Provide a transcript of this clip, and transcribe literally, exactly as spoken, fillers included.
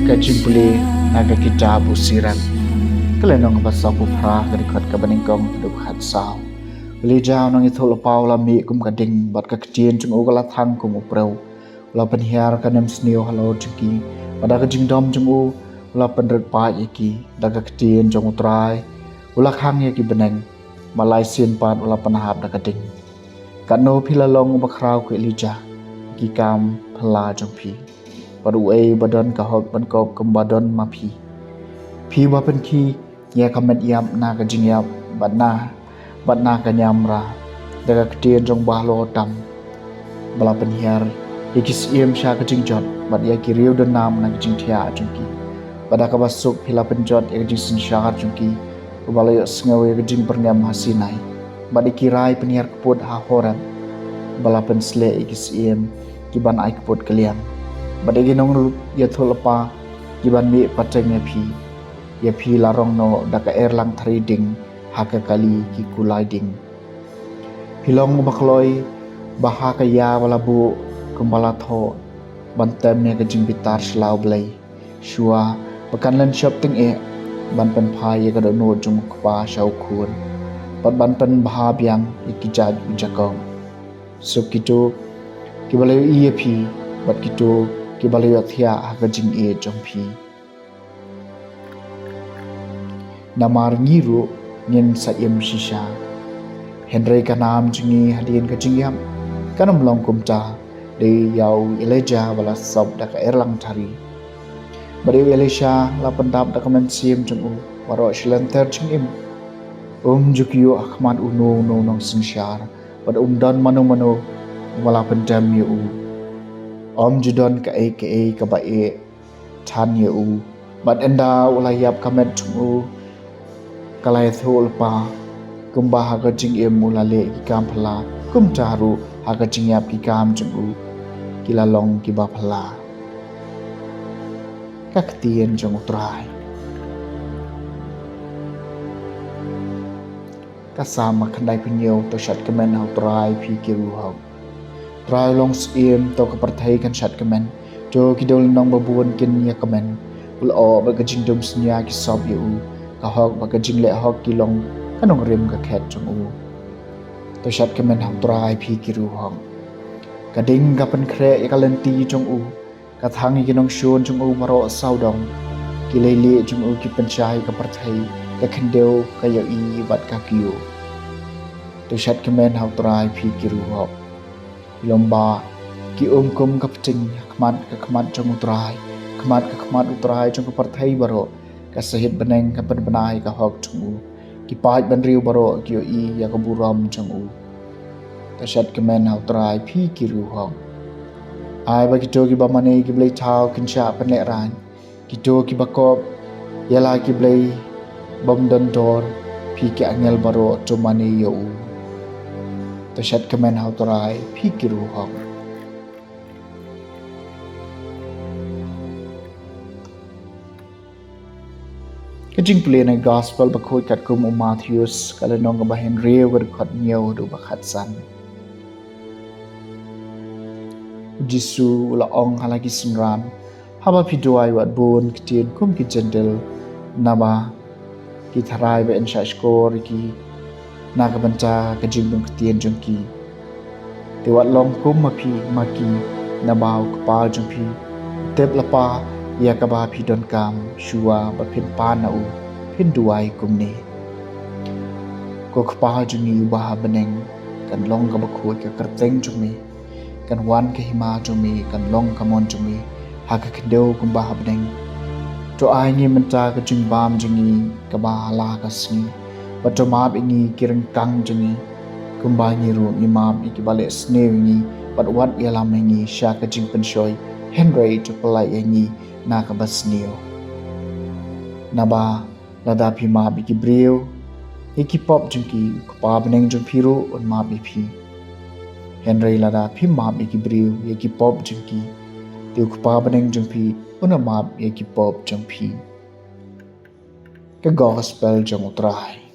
Ka jingpule na ka kitab u Sirat. Ka lynnong kaba sawphew phra, ka dkhot kaba nyngkong haduh khatsaw. Elijah u nongïathuhlypa u la mih kum ka ding, bad ka ktien jong u ka la thang kum u priew. U la pynhiar ka nemsniew halor jong ki, bad da ka jingdom jong u u la pynrit paid ïa ki. Da ka ktien jong u Trai u la khang ïa ki bneng, bad lai sien pat u la pynhap da ka ding. Katno phi la long uba khraw ko Elijah ki kam phylla jong phi? Bad uei uba don ka hok ban kop kumba don ma phi? Phi ba pynkhih ïa ka met ïap na ka jingïap, bad na, bad na ka ñiamra, da ka ktien jong u bahalor tam, ba la pynhiar ïa ki syiem sha ka jingjot, bad ïa ki riew donnam na ka jingthiah jong ki. Bad da kaba suk phi la pynjot ïa ka jingsynshar jong ki, kaba la ïohsngew ïa ka jingpyrngem ha Sinai, bad ïa ki rai pynhiar kput ha Horeb, ba la pynsleh ïa ki syiem ki ban ai kput kylliang, bad ïa ki nongïathuhlypa ki ban mih pateng ïa phi. Ïa phi la rong noh da ka erlang thari ding ha ka kali ki kulai ding. Phi long uba kloi ba ha ka ïa ba la buh kumba la thoh, ban tem ïa ka jingbitar sha la U Blei, shuwa ba kan len shop tyngeh, ban pynphai ïa ka dohnud jong u kpa sha u khun, bad ban pynbha biang ïa ki jait u Jakob. Suk kito kiba la ïohi ïa phi, bad kito kiba la ïohthiah ha ka jingïeit jong phi. Namar ngi ruh ngin sa im shisha, hynrei ka nam jong ngi hadien ka jingïap kan ym long kumta, dei ïa u Elijah ba la sop da ka erlang thari. Bad ïa u Elisha la pyndap da ka mynsiem jong u baroh sha lynter jingim. Um ju kyiuh ha khmat uno uno u nongsynshar, bad um don mano mano uba la pyndem ïa u. Um ju don kaei kaei kaba eh than ïa u. Bad ynda u la ïap ka met jong u ka la ïathuhlypa, kumba ha ka jingim u la leh ki kam phylla, kumta ruh ha ka jingïap ki kam jong u ki la long kiba phylla. Ka ktien jong u Trai. Ka Salm khyndai phew hynñiew. To shad kmen ha u Trai phi ki riewhok. Trai u long syiem, to ka pyrthei kan shad kmen. To ki dewlynnong babun kin ïa kmen. U lyoh bad ka jingdum synñia ki sop ïa u. Ka hok bad ka jingleh hok ki long ka nongrim ka khet jong u. To shad kmen ha u Trai phi ki riewhok. Ka ding ka pynkhreh ïa ka lynti jong u. Ka thang ïa ki nongshun jong u baroh sawdong. Ki leilieh jong u ki pynshai ka pyrthei, ka khyndew ka ïohi bad ka kyiuh. To shad kmen ha u Trai phi ki riewhok. Ki lum ba ki um kum ka pting ha khmat ka khmat jong u Trai, khmat ka khmat u Trai jong ka pyrthei baroh. Ka sahit bneng ka pynbna ïa ka hok jong u. Ki paid bynriew baroh ki ïohi ïa ka burom jong u. To shad kmen ha u Trai phi ki riewhok. Ai ba kito kiba mane ki blei thaw kin shah pynlehrain. Kito kiba kop ïa la ki blei bym don dor, phi ki angel baroh to mane ïa u. To shad kmen ha u Trai phi ki riewhok. Ka jingpule na ka Gospel ba khuid katkum u Mathaios, ka lynnong kaba hynriew, ka dkhot hynñiew haduh ba khatsan. U Jisu u la ong ha la ki synran, haba phi duwai wat bun ktien kum ki Jentil, naba ki tharai ba yn shah shkor ïa ki na ka bynta ka jingbym ktien jong ki. Te wat long kum ma phi, ma ki, naba u Kpa jong phi u tip lypa ïa kaba phi donkam. Shuwa ba phin pan na u, phin duwai kumne: Ko Kpa jong ngi uba ha bneng, kan long kaba khuid ka kyrteng jong me, kan wan ka hima jong me, kan long ka mon jong me ha ka khyndew kumba ha bneng. To ai ngi mynta ka jingbam jong ngi kaba ha la ka sngi, bad to map ïa ngi ki ryngkang jong ngi, kumba ngi ruh ngi map ïa kiba leh sniew ïa ngi, bad wat ïalam ïa ngi sha ka jingpynshoi, hynrei to pyllait ïa ngi na kaba sniew. Naba lada phi map ïa ki briew ïa ki pop jong ki, u Kpa bneng jong phi ruh un map ïa phi. Hynrei lada phi map ïa ki briew ïa ki pop jong ki, te u Kpa bneng jong phi un map ïa ki pop jong phi. Ka Gospel jong u Trai.